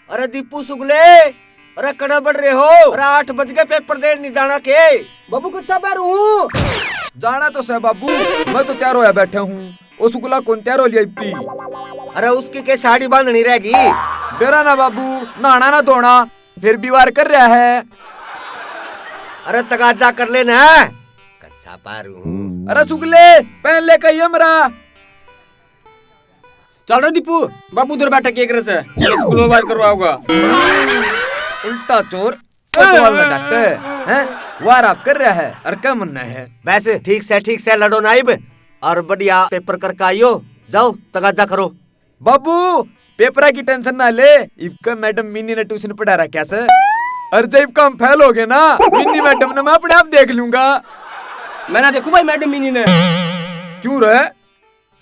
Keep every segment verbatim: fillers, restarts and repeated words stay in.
अरे दीपू सुगले, अरे कड़े बढ़ रहे हो? अरे आठ बज गए, पेपर देन नहीं जाना के? बाबू, कुछ सबर हूँ। जाना तो सै बाबू, मैं तो तैयार होया बैठा हूँ। ओ सुगला कौन तैयार हो लिया इतनी? अरे उसकी के साड़ी बांधनी रहेगी? डरा ना बाबू, नहाना ना धोना, फिर भी वार कर रहा है। अरे तगाजा कर लेना, कच्चा पारू हूँ। अरे सुगले, पहन ले कही हमरा। चल रे दीपू, बाबू उधर बैठा के करे से, चलो स्कूल में वार करवाओगा। उल्टा चोर, कोतवाल न डटे, हैं? वार आप कर रहा है, और क्या मनना है? बस ठीक से, ठीक से लड़ो नाइब, और बढ़िया पेपर करके आइयो। जाओ, तगाजा करो। बाबू, पेपरा की टेंशन ना ले, इबका मैडम मिनी ने ट्यूशन पढ़ा रखा से, और जब इबका हम फेल हो गए ना, मिनी मैडम ने मैं अपने आप देख लूंगा। मैं ना देखूं भाई मैडम मिनी ने। क्यों रे?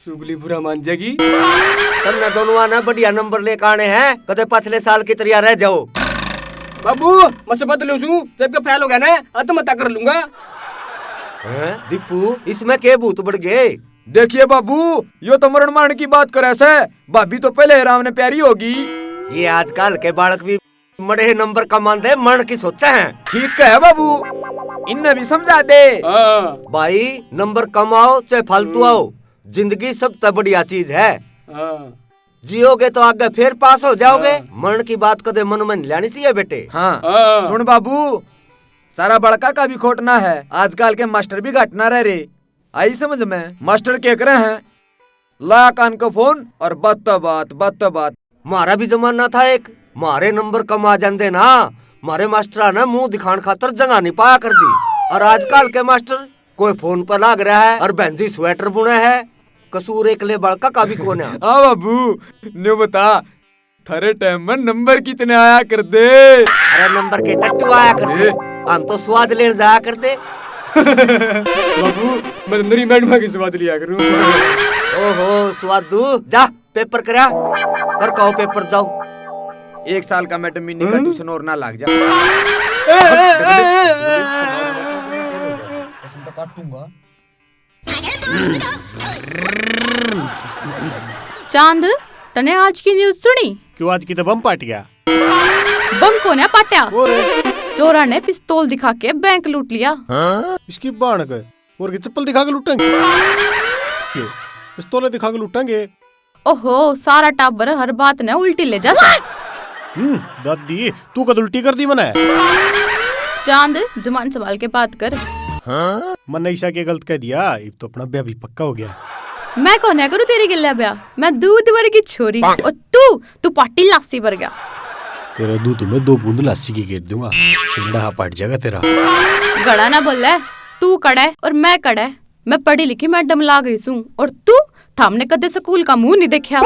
सुगली बुरा मान जाएगी। तमने दोनों ने बढ़िया नंबर लेकर आने हैं, कदे पिछले साल की तरह रह जाओ। बाबू, मैं शपथ लूं सूं, जब के फेल हो गया ना, आत्महत्या कर लूंगा। हैं? दीपू, इसमें के भूत बढ़ गए? देखिए बाबू, यो तो मरण मारण की बात करे से, भाभी तो पहले आराम ने प्यारी होगी। ये आजकल के बालक भी मड़े नंबर कमांदे मरण की सोचे हैं। ठीक है बाबू, इन्हें भी समझा दे। हाँ। भाई, नंबर कमाओ चाहे फालतू आओ, जिंदगी सब तै बढ़िया चीज है। हाँ। जियोगे तो आगे फिर पास हो जाओगे। हाँ। मरण की बात कदे मन में नहीं लानी चाहिए बेटे। हाँ। हाँ। सुन बाबू, सारा बड़का का भी खोट ना है, आजकल के मास्टर भी घट ना रह रहे। आई समझ में? मास्टर के करे हैं, ला कान का फोन और बात बात, बात बात। म्हारा भी जमाना था एक, म्हारे नंबर कम आ जाते ना, म्हारे मास्टरा ने मुंह दिखाण खातर जगह नहीं पाया कर दी। और आजकल के मास्टर कोई फोन पर लाग रहा है और बहन जी स्वेटर बुने है। कसूर एकले बालका का भी कोन्या। हाँ बाबू, न्यू बता, थारे टाइम में नंबर कितने आया करते? अरे नंबर के टट्टू आया करते, ए? हम तो स्वाद लेने जाया करते। बाबू, मैं तो नरी मैडमा की स्वाद लिया करूं। ओहो स्वादू, जा पेपर करा, कर कहो पेपर जाओ। एक साल का मैडम मिनी का हम्म? ट्यूशन और ना लग जा। ए, ए, ए, ए, ए, ए, कसम तो काटूंगा। चांद, तने आज की न्यूज़ सुनी? क्यों, आज की तो बम पाट गया। बम कोन्या पाट्या। और? चोरा ने पिस्तौल दिखा के बैंक लूट लिया। हाँ? इसकी बाण के और की चप्पल दिखा के लूटेंगे। ये, पिस्तौल दिखा के लूटेंगे। ओहो, सारा टाबर हर बात ने उल्टी ले जा सा। हम्म, दादी, तू कद उल्टी कर दी मने? चांद, जुबान संभाल के बात कर। हाँ? मन्ने ईशा के गलत कह दिया, इब तो अपना ब्याह भी पक्का हो गया। मैं कोन्या करूँ तेरी गिल्ला ब्याह, मैं दूध वर्गी छोरी और तू, तू पाटी लासी वर्गा। तेरा दूध में दो बूंद लासी की गिर दूंगा, छिलड़ा पाट जाएगा तेरा। गड़ा ना बोले, तू कड़े और मैं कड़े। मैं पढ़ी लिखी मैडम लाग रही सूं और तू, थामने कदे स्कूल का मुंह नहीं देखा।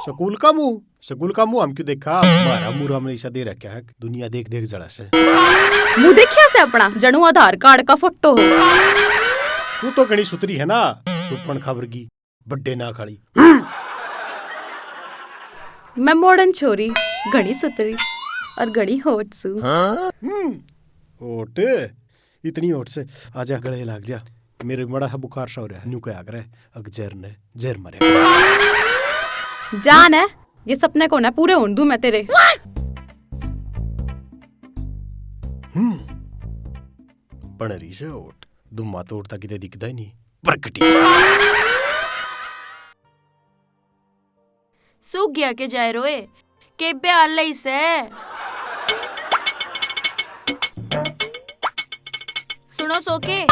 स्कूल का मुंह? स्कूल का मुंह हम क्यों देखा? म्हारा मुंह राम ने ईसा दे रखा है, दुनिया देख देख जला से। मुंह देखिया से अपना, जणु आधार कार्ड का फोटो हो। तू तो घणी सुतरी है ना, सुपन खबर की बड्डे ना खाली। मैं मॉडर्न छोरी, घणी सुतरी और घणी हॉट सू। हाँ? हम्म, हॉट? इतनी हॉट से आजा गले लाग जा। मेरे मड़ा है बुखार सा हो रहा है। न्यू कहा करे, अग जहर ने, जहर मरे। जान है, ये सपने को ना पूरे होन दूं मैं तेरे। हम्म। बन रही से हॉट, धुम्मा तोड़ता किते दिखदा ही नहीं, प्रकटी से। सूख गया के जाए रोए, के ब्याह लई सै। सुनो सोके।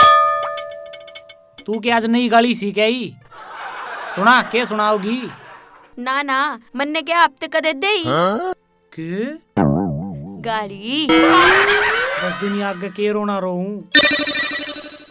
तू के आज नई गाली सीख आई? सुना, के सुनाओगी? ना, ना, मन्ने क्या हफ्ते कदे दे ही? हाँ? के? गाली। बस दुनिया आगे के रोना रोऊं।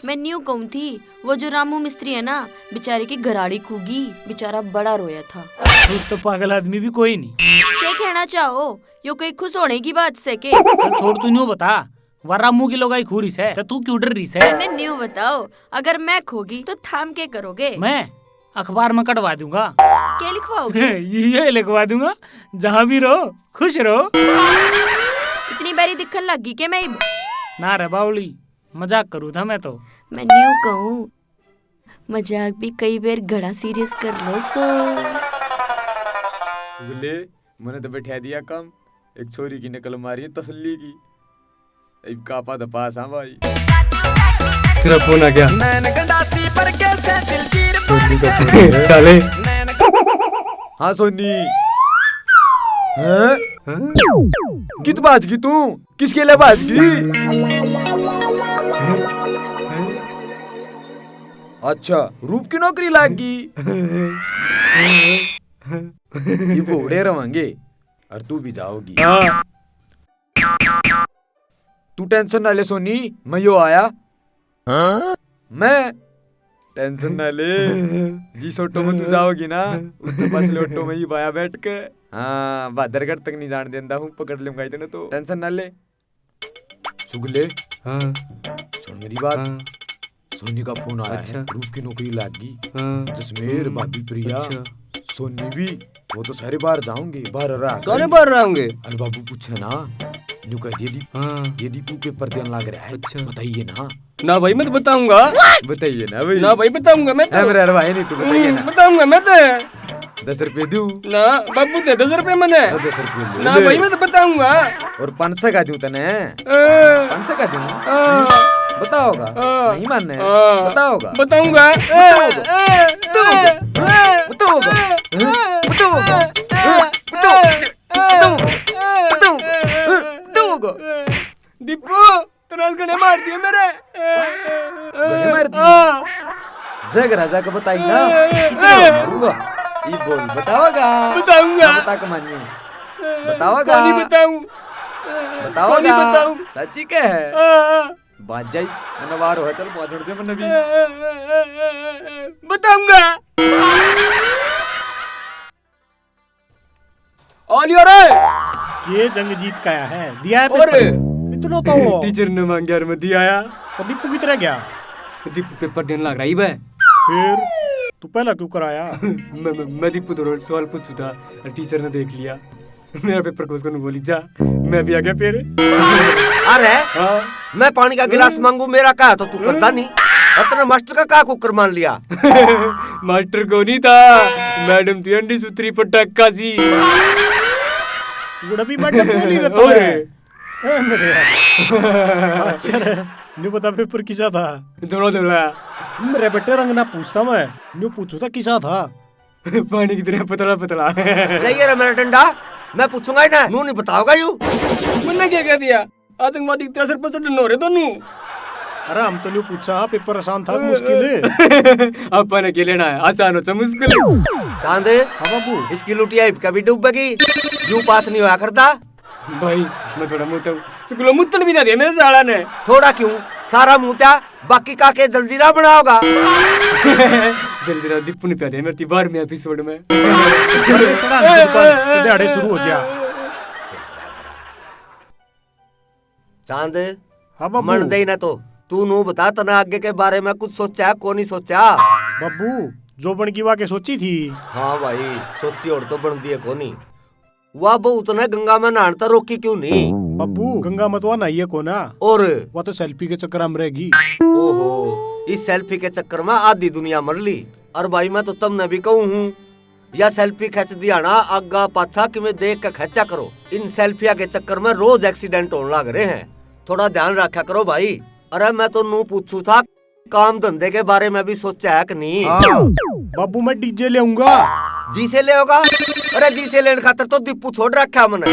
मैं न्यू कहूं थी, वो जो रामू मिस्त्री है ना, बेचारे की घराड़ी खूगी, बेचारा बड़ा रोया था। तू तो पागल आदमी भी कोई नहीं। क्या कहना चाहो? यो कोई खुश होने की बात से के? चल छोड़, तू न्यू बता, वा रामू की लुगाई खू रही से, तो तू क्यों डर रही से? मैंने न्यू बताओ, अगर मैं खोगी तो थाम के करोगे? मैं अखबार में कटवा दूंगा। क्या लिखवाओगे? ये लिखवा दूंगा, जहाँ भी रहो खुश रहो। इतनी बारी दिखन लग गई के मैं इब? ना रे बावली, मजाक करूँ था मैं तो। मैं न्यू कहूँ, मजाक भी कई बार घड़ा सीरियस कर लो सो। सुगले, मैंने तो बैठा दिया काम। एक छोरी की नकल मारी है तसल्ली की। इब कापा तो पास हाँ भाई। तेरा फोन आ गया। सोनी का फोन है। डाले। हाँ सोनी। हैं? हाँ? कित भाज गई तू? किसके लिए भाज गई? अच्छा, रूप की नौकरी लाग गई। ये भोगड़े रहेंगे और तू भी जाओगी। हाँ। तू टेंशन ना ले सोनी, मैं यो आया। हाँ? मैं टेंशन ना ले। जिस ऑटो में तू जाओगी ना, उस तो पसले ऑटो में ही बाया बैठ के। हाँ, बहादुरगढ़ तक नहीं जान देंदा हूँ, पकड़ लूंगा इतने तो। टेंशन ना ले। सुगले। हाँ। सुन मेरी बात। हाँ। सोनी का फोन आया है, अच्छा। रूप की नौकरी लाग गई। हाँ। जसमेर, हम्म। भाभी प्रिया, अच्छा। सोनी भी, वो तो सारे बाहर जाओगे, बाहर रहा सारे करेंगे। बाहर रहेंगे। अरे बाबू पूछे ना, न्यू कह दिए दी, हाँ। ये दीपू पेपर देने लाग रहा है, अच्छा। बताइए ना। ना भाई, मैं तो बताऊंगा। बताइए ना भाई। ना भाई, बताऊंगा मैं तो। ए, मेरे, अरे भाई, नहीं, तू बताइए ना। हम्म, बताऊंगा मैं तो। दस रुपए दूं? ना बाबू, दे दस रुपए मने। अरे, दस रुपए ले ना ले। भाई, मैं तो बताऊंगा। और पाँच सौ का दूं तने? हाँ। पाँच सौ का दूं? हाँ। बताओगा? हाँ। नहीं मानने? हाँ। बताओगा? बताऊंगा। बताओगा? हाँ, हाँ, बताओगा? हाँ, हाँ, बताओगा? हाँ, हाँ, बताओगा? हाँ, बताओगा? हाँ, बताओगा? हाँ, बताओगा? हाँ, बताओगा? दीपू, तराज गणे मार दिए मेरे। गणे मार दिए? हाँ। जय राजा का बताई ना, कितने मारूंगा। ये बोल, बताओगा? बताऊंगा। ना बता के मानिए। बताओगा? कोनी बताऊं। बताओगा? कोनी बताऊं। सच्ची कह है? हाँ, हाँ। बाज जाई, मन्ने वार हो, चल, बाजण दे मन्ने भी। बताऊंगा। आ लियो रे। ये जंग जीत के आया है, दिया है और पेपर? इतना तो हो। टीचर ने मांग्या और मैं दिया आया। तो दीपू किधर गया? दीपू पेपर देने लग रहा ही बे। फिर तू पहला क्यों कराया? मैं, मैं, मैं दीपू तो सवाल पूछू था, टीचर ने देख लिया। मेरा पेपर को उसको बोली जा, मैं भी आ गया फिर। अरे, हाँ। मैं पानी का गिलास हम्म। मांगू, मेरा कहा तो तू करता हम्म। नहीं। इतना मास्टर का कहा कुकर मान लिया? मास्टर को नहीं था, मैडम थी अंडी सुतरी पटाखा सी। गुड़ भी मैडम को नहीं रहता और? है। ए, मेरे यार। अच्छा रे, न्यू बता पेपर किसा था? धोला धोला। मेरे बेटे रंग ना पूछता मैं, न्यू पूछू था किसा था? पानी की तरह पतला पतला। ले ये रहा मेरा डंडा, मैं पूछूंगा ही ना, नू नहीं बताओगा यू। मन्ने क्या कह दिया? आतंकवादी की तरह सर पर चढ़ने हो रहे दोनों। अरे हम तो न्यू पूछा, पेपर आसान था कि मुश्किल? आपा ने के लेना है, आसान हो चाहे मुश्किल। चांद, हाँ बाबू। इसकी लुटिया इबका भी डूबेगी, यू पास नहीं होया करता। भाई, मैं थोड़ा मोटा हूँ। चुकलो मुत्तन भी ना दे मेरे साला ने। थोड़ा क्यों? सारा मुत्या, बाकी का के जलजीरा बनाओगा? जलजीरा दीपू ने प्या दे, मेरे ती बारहवीं एपिसोड में। अरे सड़ा, दुकान के दिहाड़े शुरू हो जा। चांद, हाँ बाबू। मन दे ही ना तो। तू नू बता, तने आगे के बारे में कुछ सोचा है, कोनी सोचा? बाबू, जो बन की वा के सोची थी। हाँ भाई, सोची और तो बन दिए कोनी। वा बहू तने गंगा में नहान तै रोकी क्यों नहीं? बाबू, गंगा में तो वा नहाइए कोना। और? वा तो सेल्फी के चक्कर में रहेगी। ओहो, इस सेल्फी के चक्कर में आधी दुनिया मर ली। और भाई, मैं तो तमने भी कहूँ हूँ, या सेल्फी खींच दिया ना, आगा पाछा किमें देख के खींचा करो। इन सेल्फिया के चक्कर में रोज एक्सीडेंट होने लग रहे हैं, थोड़ा ध्यान रखा करो भाई। अरे, मैं तो नू पूछू था, काम धंधे के बारे में भी सोचा है कि नहीं? हाँ, बाबू, मैं डीजे ले आऊंगा। जी से ले होगा? अरे, जी से लेने खातर तो दीपू छोड़ रखा मैंने।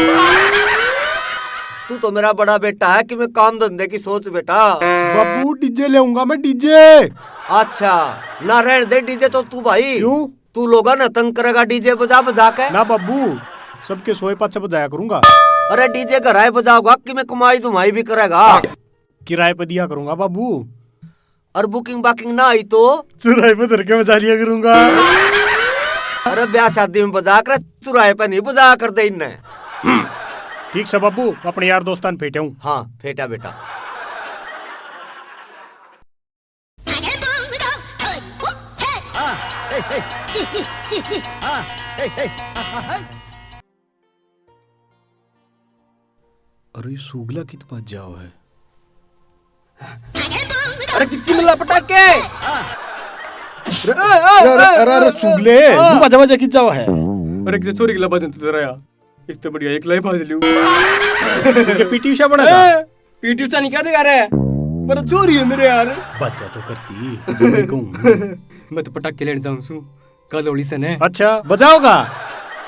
तू तो मेरा बड़ा बेटा है, किमें काम धंधे की सोच बेटा। बाबू, डीजे ले आऊंगा मैं, डीजे। अच्छा, ना रहने दे डीजे तो तू भाई। क्यों? तू लोगा ने तंग करेगा डीजे बजा बजा के। ना बाबू, सबके सोए पाछे बजाया करूंगा। अरे, डीजे घर आए बजाओगा, किमें कमाई धुमाई भी करेगा। किराए पे दिया करूंगा बाबू। और बुकिंग बाकिंग ना आई तो? चुराहे पे धर के बजा लिया करूंगा। अरे, ब्याह शादी में बजा कर, चुराहे पे नहीं बजा कर दे इनने। ठीक से बाबू, अपने यार दोस्तां ने फेटे हूँ। हाँ, फेटा बेटा। अरे, सुगला कित पास जाओ है? अरे, किच्ची मिला पटाके? अरे, अरे, अरे, अरे, सुगले, हाँ। तू बाजा, बाजा कित जाओ है? अरे, किसी छोरी के ला बाजन तू जरा यार। इससे बढ़िया एक लाइफ आज लूं। क्योंकि पीटी उषा बना था। ए, पीटी उषा नहीं क्या दिखा रहे? पर चोरी है मेरे यार। बच्चा तो करती, जो मैं कहूँ। मैं तो पटाखे लेने जाऊँ सू। कल होली से ने। अच्छा, बजाओगा?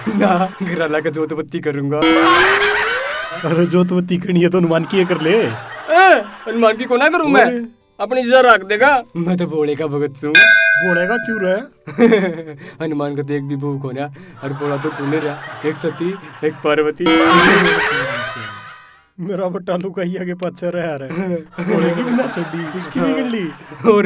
ना, घर वाला का जोत बत्ती करूंगा। अरे, जोत बत्ती करनी है तो हनुमान की ये कर ले। ए, हनुमान की को ना करूं मैं। अरे। अपनी जरा रख देगा। मैं तो भोले का भगत सूं। भोले का क्यों रे? हनुमान का तो एक भी भूख हो रहा, और भोला तो तू नहीं रहा। एक सती, एक पार्वती। मेरा बट्टा लुगाइया के पाछे रह रहा है। भोले की भी ना छोड़ी, उसकी भी कर ली। और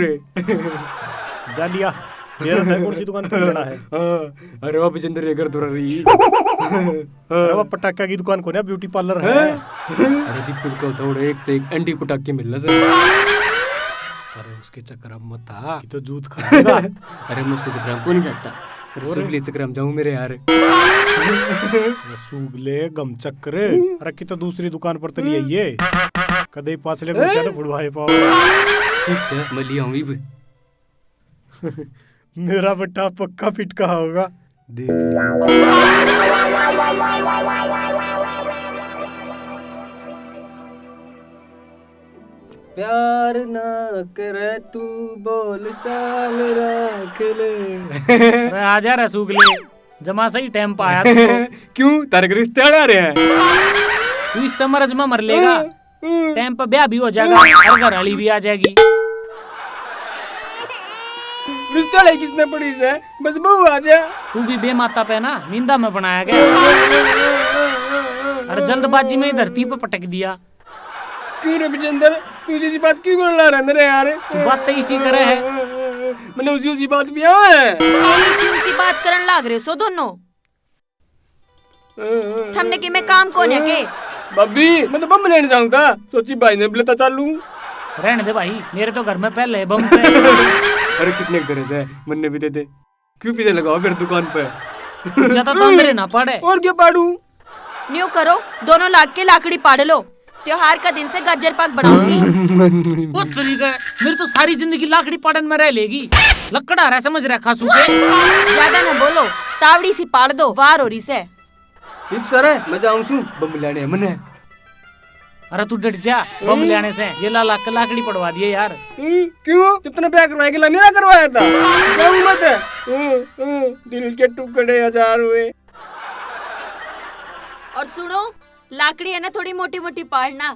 जा लिया, ये रहता है, कौन सी दुकान पर लेना है? हाँ, अरे वो विजेंद्र ये घर तो रही। अरे वो पटाखा की दुकान को ना, ब्यूटी पार्लर है। अरे दीपक का तो एक तो एक एंटी पटाखे मिल रहा है। अरे उसके चक्कर में मत आ, कि तो जूत खाएगा। अरे मैं उसके चक्कर में को नहीं जाता। अरे और? सुगले चक्कर में जाऊं मेरे यार। अरे सुगले गम चक्कर। अरे कि तो दूसरी दुकान पर तली आइए। कदे पाछले गुस्सा ना फुड़वाए पाओ। ठीक है, मैं लिया हूँ इब। मेरा बेटा पक्का पिटका होगा, देख लियो। प्यार ना करे तू, बोल चाल रख ले। अरे आजा रे सुगले, जमा सही टाइम पे आया तू तो। क्यों, तारे के रिश्ते आ रहे हैं? तू इस समरज में मर लेगा। टाइम पे ब्याह भी हो जाएगा और घर वाली भी आ जाएगी। रिश्ते वाली किसने पड़ी से? बस बहू आ जा। तू भी बेमाता पे ना निंदा में बनाया गया। अरे जल्दबाजी में ही धरती पे पटक दिया। क्यों रे विजेंद्र, तू इसी बात क्यों करने लग रहा है मेरे यार? तू बात तो इसी करे है। मैंने उसी उसी बात भी है। यही इसी उसी बात करने लग रहे सो दोनों। थमने के मैं काम कोन्या के? भाभी, मैं तो बम लेने जाऊं था, सोची भाई ने बुलाता चालू। रहने दे भाई, मेरे तो घर में पहले बम से। अरे कितने की तरह से, मन्ने भी दे दे। क्यों पीछे लगाओ फिर दुकान पे? ज्यादा तो अंदर ही ना पाड़े। और क्या पाड़ू? न्यू करो, दोनों लाग के लाकड़ी पाड़ लो। त्योहार का दिन से गाजर पाक बनाऊंगी। ओ तेरी के, मेरी तो सारी जिंदगी लाकड़ी पाड़न में रह लेगी। लकड़हारा समझ रखा सूखे। ज्यादा ना बोलो, तावड़ी सी पाड़ दो, वार हो रही से। ठीक सर है, मैं जाऊं सू, बम लाने मने। अरे तू डट जा, बम लाने से ये ला लाग के लाकड़ी पड़वा दिए यार। हम्म, क्यों? जब तूने ब्याह करवाया, गेला मेरा करवाया था। जाऊं मत। हम्म, हम्म, दिल के टुकड़े हजार हुए। और सुनो, लाकड़ी है ना, थोड़ी मोटी मोटी पाड़ना।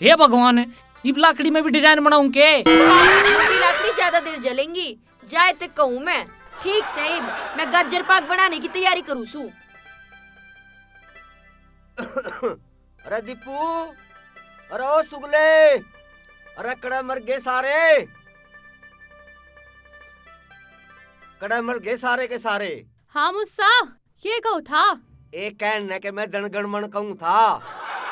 हे भगवान, इब लाकड़ी में भी डिजाइन बनाऊं के? मोटी लाकड़ी ज्यादा देर जलेंगी, जाए ते कहूं मैं। ठीक से इब मैं गाजर पाक बनाने की तैयारी करूं सू। अरे दीपू, अरे ओ सुगले, अरे कड़े मर गए सारे, कड़े मर गए सारे के सारे। हाँ मूसा, के कहूँ था? ए कहन ने के मैं जनगण मन कहूँ था।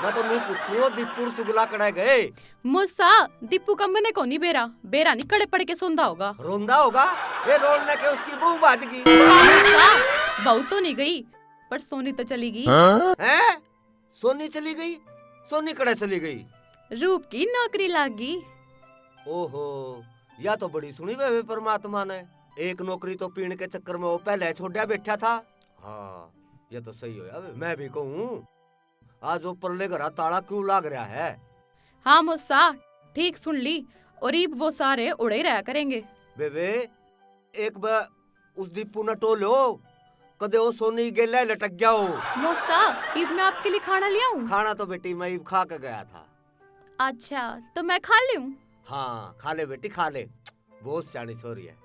मैं तो नू पूछूं, ओ दीपू सुगला कड़े गए? मूसा, दीपू का मने कोनी बेरा, बेरा नहीं कड़े पड़ के सोंदा होगा। रोंदा होगा? ए रोन ने के उसकी बहू भाज गई। मूसा, बहू तो नहीं गई, पर सोनी तो चली गई। हैं? सोनी चली गई? सोनी कड़े चली गई? रूप की नौकरी लाग गई। ओहो, या तो बड़ी सुनी वे परमात्मा ने। एक नौकरी तो पीण के चक्कर में वो पहले छोड़ा बैठा था। हाँ, ये तो सही होया वे। मैं भी कहूँ, आज वो परले घरा ताला क्यों लाग रहा है? हाँ मूसा, ठीक सुन ली। और इब वो सारे उड़े ही रहा करेंगे। बेबे, एक बार उस दीपू ने टोलो, कदे वो सोनी गेले लटक गया हो। मूसा, इब मैं आपके लिए खाना ले आऊं? खाना तो बेटी मैं इब खा के गया था। अच्छा, तो मैं खा लूं? हाँ, खा ले बेटी, खा ले। बहुत सियाणी छोरी है।